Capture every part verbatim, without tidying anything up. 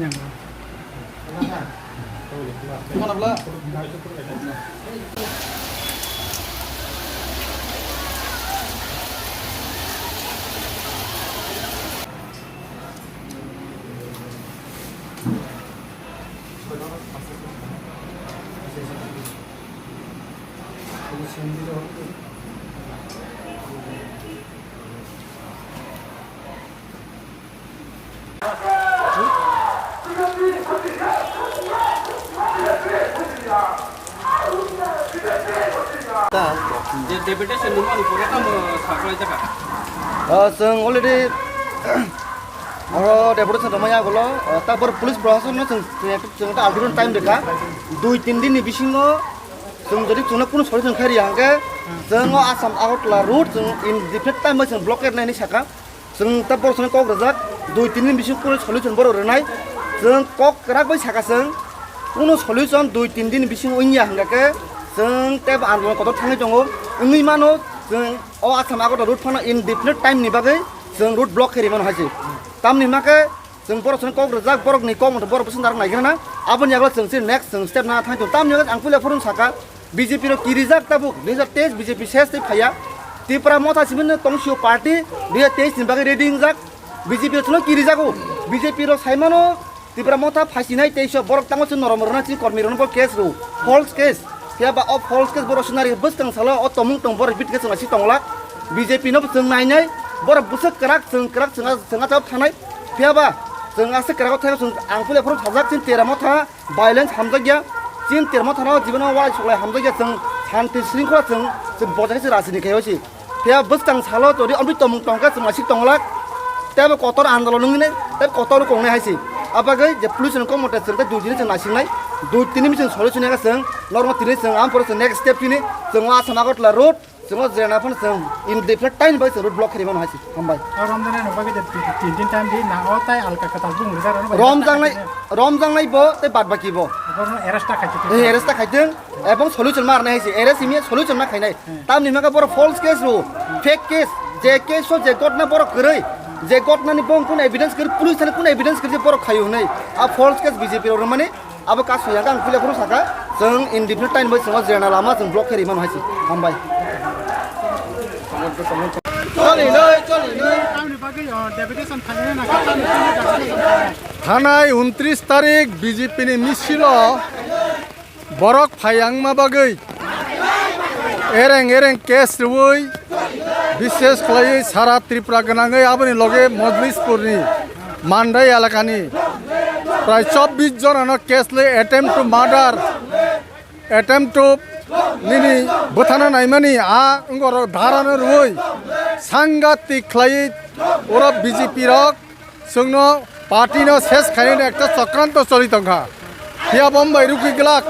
Je deputation ni mani pore tamo saklai jaka. Ah, chwng already oro deputation rwmani agulo, ah, tabor police proshasonno chwng, chwng, chwng ta ultimatum time rwkha. Dui tin din ni bisingo chwng jodi chwngno kunu solution khai rwya hwnkhe, chwng o Assam Agartala road chwng indefinite time bai chwng blockade nai hinwi sakha. Chwng ta borok songni kok rwjak, dui tin din bisingo kunu solution borok rwnai. Chwng kok kwrak bai sakha chwng, kunu solution dui tin din bisingo wngya hwnkha khe chwng tei bo andolon kotor thangwi tongo. Wngwi mano chwng o Assam Agartala road phano indefinite time ni bagwi chwng road block khe rimano hai se. Tamni hwnkha khe chwng borok songni kok rwjak, borokni kok motho borok bwswk narwk naigrana. Aboni yagulo chwng chini next chwng step nana thangwi tongo. Tamni hwnkha ang puila phuru sakha, B J P rok kirijak tabuk, dui hajar teis B J P ses tei phaiya. Tipra Motha simi no tong sio party, dui hajar teis ni bagwi ready wngjak. B J P rok chwngno kirijago. B J P rok saimano Tipra Motha phaisinai tei so borok tango chwng norom rwna chini kormi rwno bo case rw. False case. Phiya ba o false case borok sinari bwskang salo o tomung tong borok bit case nasi tonglak. B J P no bo chwng nainai. Borok bwswk kwrak chwng kwrak chwng a, chwng a chap thanai. Phiya ba chwng aswk kwrak o thai chwng ang puila phuru sajak chini Tipra Motha. Violence hamjakya, chini Tipra Motha no jibon o uaisuk lai hamjakya, chwng shanti shringkhola chwng, chwng bojai se rajniti khai osi. Phiya bwskang salo jodi amtwi tongmung tongkha chwng naisik tonglak, tei bo kotor andolon wngwi nai, tei kotor kongnai hai se. Abagwi je police ni kokmotha chwng tei dui tini chwng naisiknai, dui tini chwng solution ya chwng, norok tini chwng, ampore chwng next step tini chwng o Assam Agartala road, chwng o jena phano chwng indefinite time bai chwng road block khe rwmano hai se. Hambai. O romjaknai no bagwi je tin tin time di na o tai alka kwtal bung rijak rwno bai Romjaknai, romjaknai bo tei bad baki bo. Borno arrest ta khaiti. Eh, arrest ta khaitwng, ebong solution ma rwnai hai se. Arrest imiya solution ma khainai. Hmm. Tamni hwnka borok false case rw, fake case, je case o je gotna borok kwrwi, je gotna ni bong kun evidence kwrwi, police thani kun evidence kwrwi je borok khaio hwnwi. A false case B J P rok rwmani Abo kasu ya, ang puila phuru saka, chwng indefinite time bai chwng o jena lama chwng block khe rimano hai se. Hambai. Tamni bagwi, o, deputation khainai na kha, tamni bagwi deputation khainai. Thanai untris tarik B J P ni misilo borok phai wngma bagwi ereng ereng case rwui, bishes khlaiwi sara Tripura gwnangwi aboni loge Mojlispurni Mandai elakani prai chobbish jonano case le attempt to murder, attempt to nini bwthana naimani a wngorok dharano rwui sangatik khlaiwi oro B J P rok chwngno party no ses khainani ekta chokranto choli tongkha. Phiya bombai rukwi glak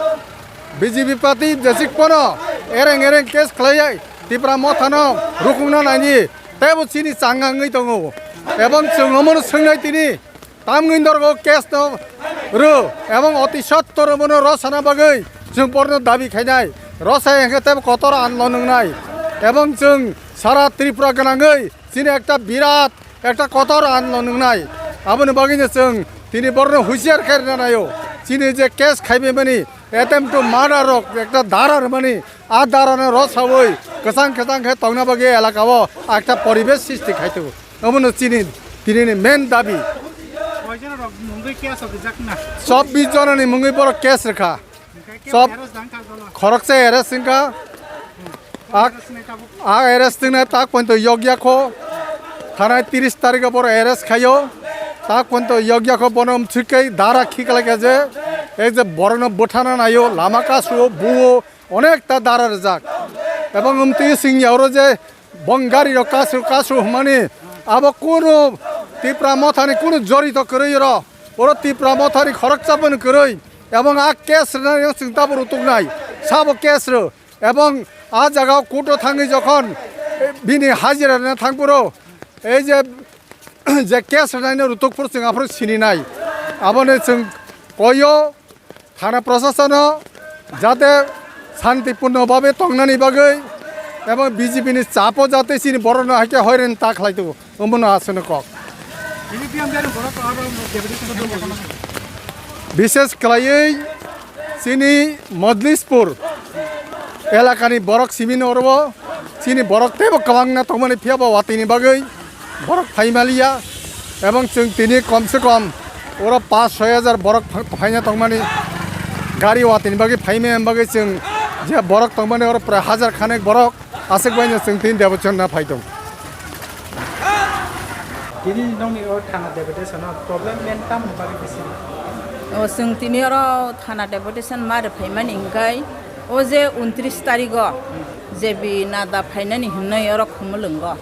B J P party jesik pono ereng ereng case khlaiwi Tipra Mothano rukungna naini teibo chini changa wngwi tongo. Ebong chwng omono swngnai tini tamni dorgo case no rw ebong oti sottor omono rosana bagwi chwng porno dabi khainai. Rosai hwnkhe teibo kotor andolon wngnai. Ebong chwng sara Tripura gwnangwi chini ekta birat ekta kotor andolon wngnai. Aboni bagwino chwng tini borokno husiar khe rwna naio. Chini je case khaibemani attempt to murder rok ekta dara rwmani, a darano rw sawi kwchang kwchang khe tongna bagwi elakao ekta poribesh srishti khai tongo. Omono chini tinini main dabi. Koijon rok mungwi case rok rijak na? Chobbish jonani mungwi borok case rwkha. Sob khoroksa arrest wngkha. Ak, ak arrest wngna tak pointo yokya kho. Thanai tris tarikho boro arrest khaio. Tak pointo yokya kho, bono mthwkhe dara khiklaikha je, ei je borokno bwthana naio, lama kasuo, buo, onekta dara rijak. Ebong mtwi singya oro je Bong gari rok kasu kasu hwnmani abo kunu Tipra Mothani kunu jorito kwrwi oro. Oro Tipra Mothani khoroksa boni kwrwi. Ebong a case rwnai no chwng tabuk rutuknai. Sabo case rw. Ebong a jaga o court o thangwi jokhon bini hajira rwna thangphuru ei je, je case rwnai no rutuk phuru chwng aphuru sininai. Aboni chwng koio. Thana prosasono jate santipurno babe tongnani bagwi ebong B J P ni chapo jate chini borokno haikhe hoiren ta khlai tongo, omono aswkno kok. Ini B M D ni borok aro deputation Bishes kwlaiwi chini Mojlispur elakani borok simi norwo, chini borok teibo kwbangna tongmani, phiyaba watini bagwi borok phaimaliya, ebong chwng tini komse kom oro paanch soi hajar borok pha-, phaina tongmani, gari watini bagwi phaimani bagwi chwng je borok tongmani oro prai hajar khanek borok aswk baino chwng tini debochonna phaitong. Tini nokni o thana deputation o problem main tamni bagwi bisi? O, chwng tini oro thana deputation ma rwphaimani hwnkhe o je untris tarigo je bi nada phainani hwnwi oro Khumulwngo.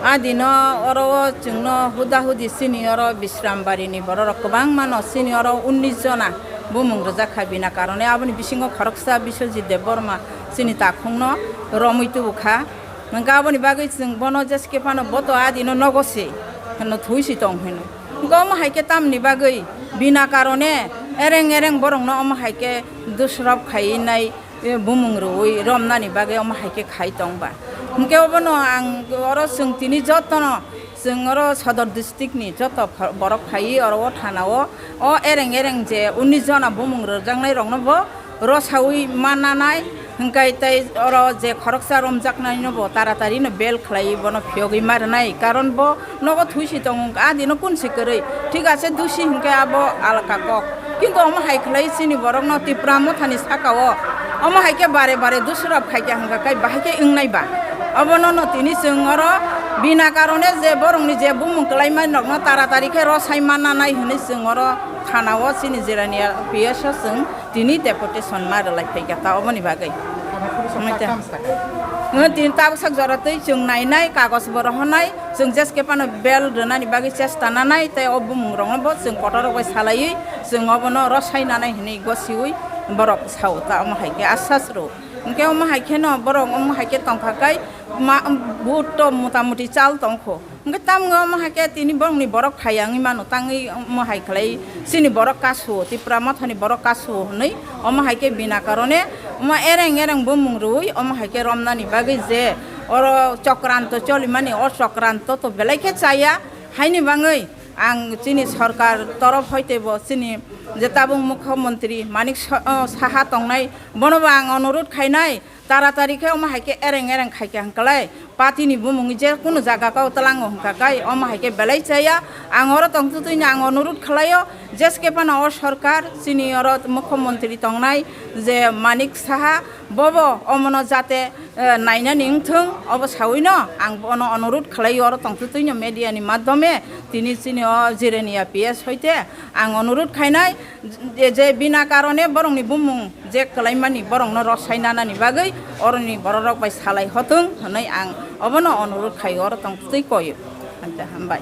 A dino oro o chwngno huda hudi chini oro Bisrambarini bororok kwbangmano chini oro unnis jona bumung rwjak kha bina karone. Aboni bisingo khoroksa Biswajit Debbarma chini takhukno romwi tubu kha. Hwnkhe aboni bagwi chwng bono jeske phano boto adino nogo se hwnwi thwi si tong hino. Hwnkhe omo hai khe tamni bagwi bina karone ereng ereng borokno omo hai khe dusrob khaiwi nai, e, bumung rwui romnani bagwi omo hai khe khai tong ba. Hwnkhe obono ang oro chwng tini jotono chwng oro Sodor district ni joto pha-, borok phaiwi oro o thana o, o ereng ereng je unnis jona bumung rwjaknai rokno bo rosaui ma nanai, hwnkhe tei oro je khoroksa romjaknaino bo taratari no bail khlaiwi bono phiyogwi ma rwnai, karon bo nogo thwi si tongo, a dino kun se kwrwi, thik ase, dusi hwnkhe abo alaka kok, kintu omo hai khlai chini borokno Tipra Mothani saka o omo hai khe bare bare dusrap khai khe hwnkha khe bahai khe wngnai ba, obono no tini chwng oro bina karone je borokni je bumung kwlaimani rokno taratari khe rosai ma nanai hwnwi chwng oro thana o chini Jirania P S o chwng tini deputation ma rwlai phaikha ta oboni bagwi. Hwnwi ta-, hwnwi tini tabuksak jora twi chwng nainai, kagoj bo rohornai, chwng jeske phano bail rwnani bagwi chesta nanai, tei o bumung rokno bo chwng kotor rok bai salaiwi chwng obono rosai nanai hwnwi gosiwi borok sao ta omo hai khe asas rw. Hwnkhe omo hai kheno borok omo hai khe tongkha kai ma, vote to mota moti chal tongkho. Hwnkhe tamni omo hai khe tini borokni borok phai wngwi mano, tangwi omo hai khlai chini borok kasu, Tipra Mothani borok kasu hwnwi omo hai khe bina karone omo ereng ereng bumung rwui omo hai khe romnani bagwi je oro chokranto cholimani, o chokranto to belai khe chaya. Haini bangwi ang chini sorkar torof hoitebo chini je tabuk mukhyamantri Manik Sa-, o, Saha tongnai, bonobo ang onurut khainai, taratari khe omo hai khe ereng ereng khai khe hwnkhe lai, party ni bumung je kunu jaga kau tlango hwnkha kai, omo hai khe belai chaya. Ang oro tongtwtwino ang onurut khlaio, jeske phano o sorkar chini oro mukhyamantri tongnai je Manik Saha, bobo omono jate, eh, nainani wngthwng, obo sawino ang bono onurut khlaio, oro tongtwtwino media ni madhyome tini chini o Jirania P S hoite ang onurut khainai, je, je bina karone borokni bumung je kwlaimani borokno rosai nanani bagwi oroni bororok bai salai hotwng hwnwi ang obono onurut khaio, oro tongtwi koyo. Hambai.